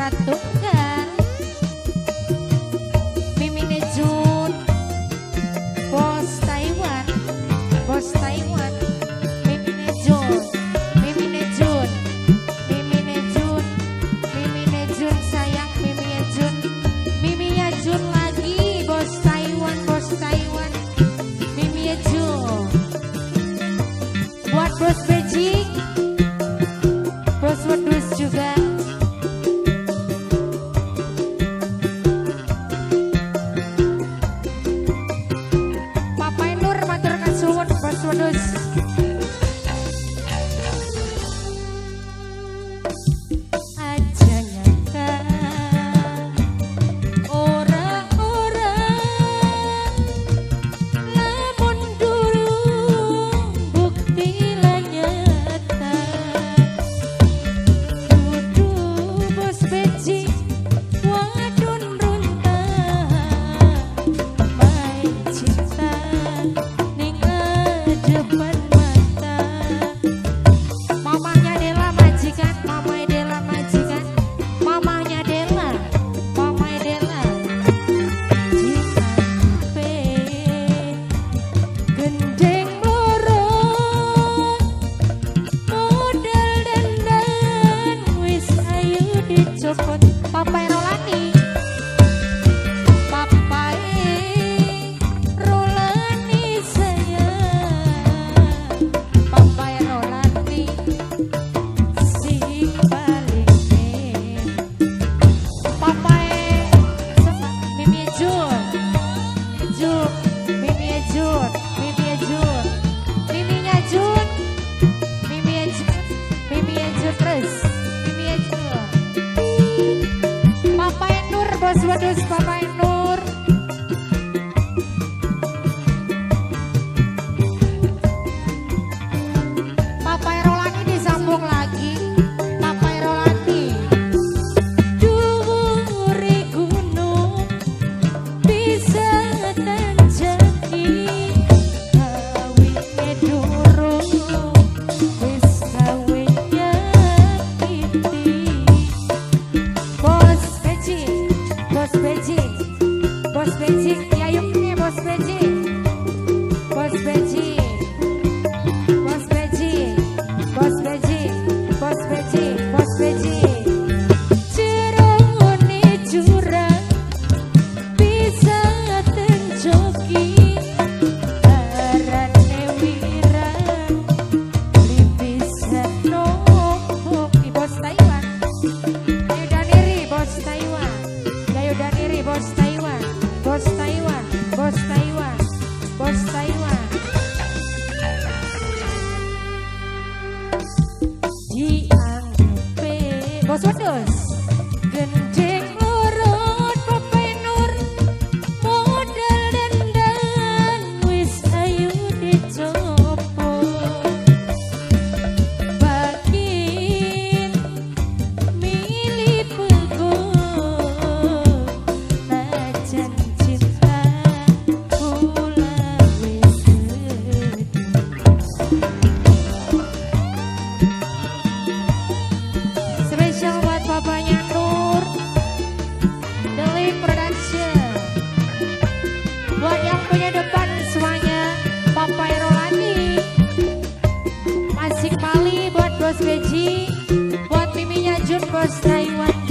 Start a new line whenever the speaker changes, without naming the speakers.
Putra Tunggal, Mimine Jun, Bos Taiwan, Bos Taiwan, Mimine Jun, Mimine Jun, Mimine Jun, Mimine Jun sayang Mimine Jun, Miminya Jun lagi, Bos Taiwan, Bos Taiwan, Miminya Jun. Buat Bos Beijing, Bos Wedus juga. Papai Nur matur kasuwun Bos Wedus. Aja nyangka ora-ora lamun durung bukti nyata. Dudu Bos Beji wadon runtah main cinta ning depan mata. Mamahnya Dela majikan, mamah Dela majikan, mamahnya Dela, mamah Dela. Jikape gendeng loro modal dandan wis ayu dicopot. Papai Rolani, Papai Rolani sayang, Papai Rolani sing paling. Papai siapa? Mimi Jun, Jun, Mimi Jun, Mimi Jun, Miminya Jun, Mimi Jun, Mimi Jun terus, Mimi Jun. Papai Nur, Bos Wedus, Papai Nur. Papai Rolani disambung lagi. Papai Rolani. Dhuwure gunung bisa tanjaki, kawine durung wis gawe nyakiti. Bos Beji, Bos Beji, Bos Beji, yayuk nih Bos Beji, Bos Beji, Bos Beji, Bos Beji, Bos Beji, Bos Beji. Jerone jurang bisa tenjoki, arane wirang li bisa nompoki. Bos Taiwan, Yayu Daniri, Bos Taiwan, Yayu Daniri, Bos Taiwan, Bos Taiwan, Bos Taiwan, Bos Taiwan. Dianggepe Bos Wedus gendeng urut Papai Nur modal dandan wis ayu dicopot. Bakin milih pegot najan cinta kula wis sedih. Spesial buat papanya Nur, The Link Production. Buat yang punya depan semuanya, Papai Rolani, Masik Mali buat Bos Beji, buat Miminya Jun Bos Taiwan.